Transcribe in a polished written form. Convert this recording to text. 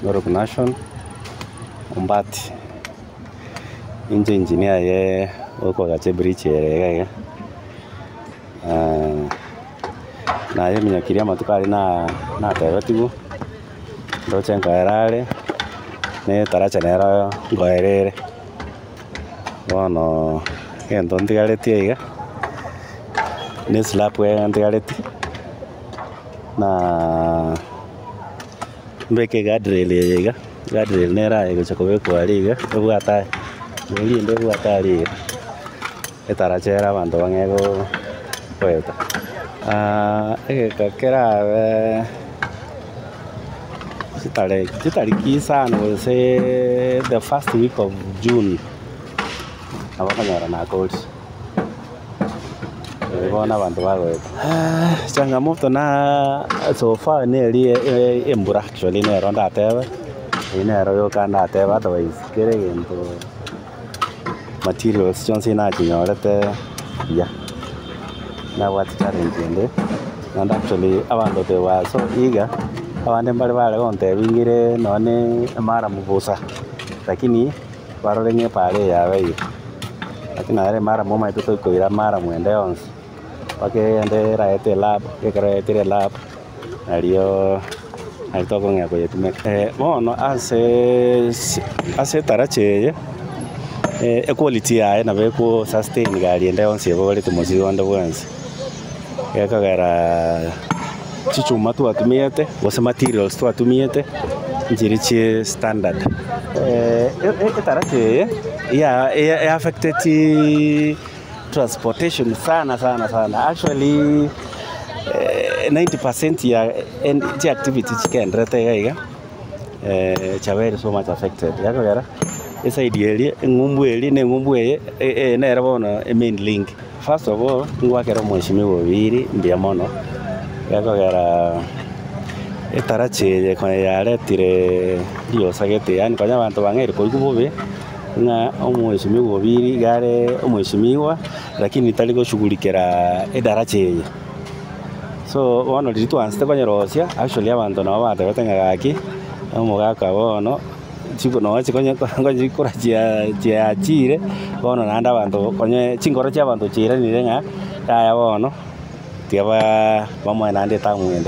Norok Nation, Ombati, inche engineer aye okoagacha ebridge ere iga iga, naye eminyokirie amatuko aria na natebetigwe, ndoche nkoera are, na etaracha nero nkoera ere. Bono egento ntigaretie iga, na eslab eye ntigaretie, na mbeke eguardrail eye iga, eguardrail nere aye egocha kobekwa aria iga, ebwate aye, eria ende ebwate aria iga, etaracha ere abanto bang'e goeta. Egeka kerabe chitare chitariki isano gose the first week of June, nabo okonyora nakorire. Erio bono abanto bagoeta. Changamoto na so far neri embura actually nero ndatebe, eyio nero yoka ndatebe otherwise kera egento materials chionsi nachinyorete buya, nabwate challenge ende, naende actually abanto they were so eager, abande mbare bare gontebia ng'ire nonye na emaramu bosa, lakini barore ng'a epaara eye yabeire. Lakini nere emaramu omanyete tokoira maramu ende yonsi, mpaka egende eraete elab, ekero yaetire elab, nario nari tokong'ea koyetumeka. Bono ase ase etaracha eye, equality yaye nabo eko sustain gari ende yonsi ebogoretie mosigo onde bwensi, gekogera chichuma twatumiete gose materials twatumiete, nchiri chie standard. Etaracha eye ya eaffecteti transportation sana sana sana actually 90% ya chiactivity chigenderete iga iga chiabeire so much affected gekogera eside eria eng'umbu eria na eng'umbu eye eye nere bono emain link. First of all ngwakera omweshimiwa Obiri mbuya mono gekogera etaracha eye konya yaretire riosa gete yaani konya abanto bang'eire koigwa bobe ng'a omweshimiwa Obiri iga are omweshimiwa lakini tari goshughulikera edaracha eye. So bono riria twansete konyerosia actually abanto nabo batebete ng'a gaki omogaka bono chiko nonya chikonye chikora chia chiachire bono naende abanto konye chinkoro chia abanto chiairanire ng'a yaya bono tiga baa bamoe naende etamu ende.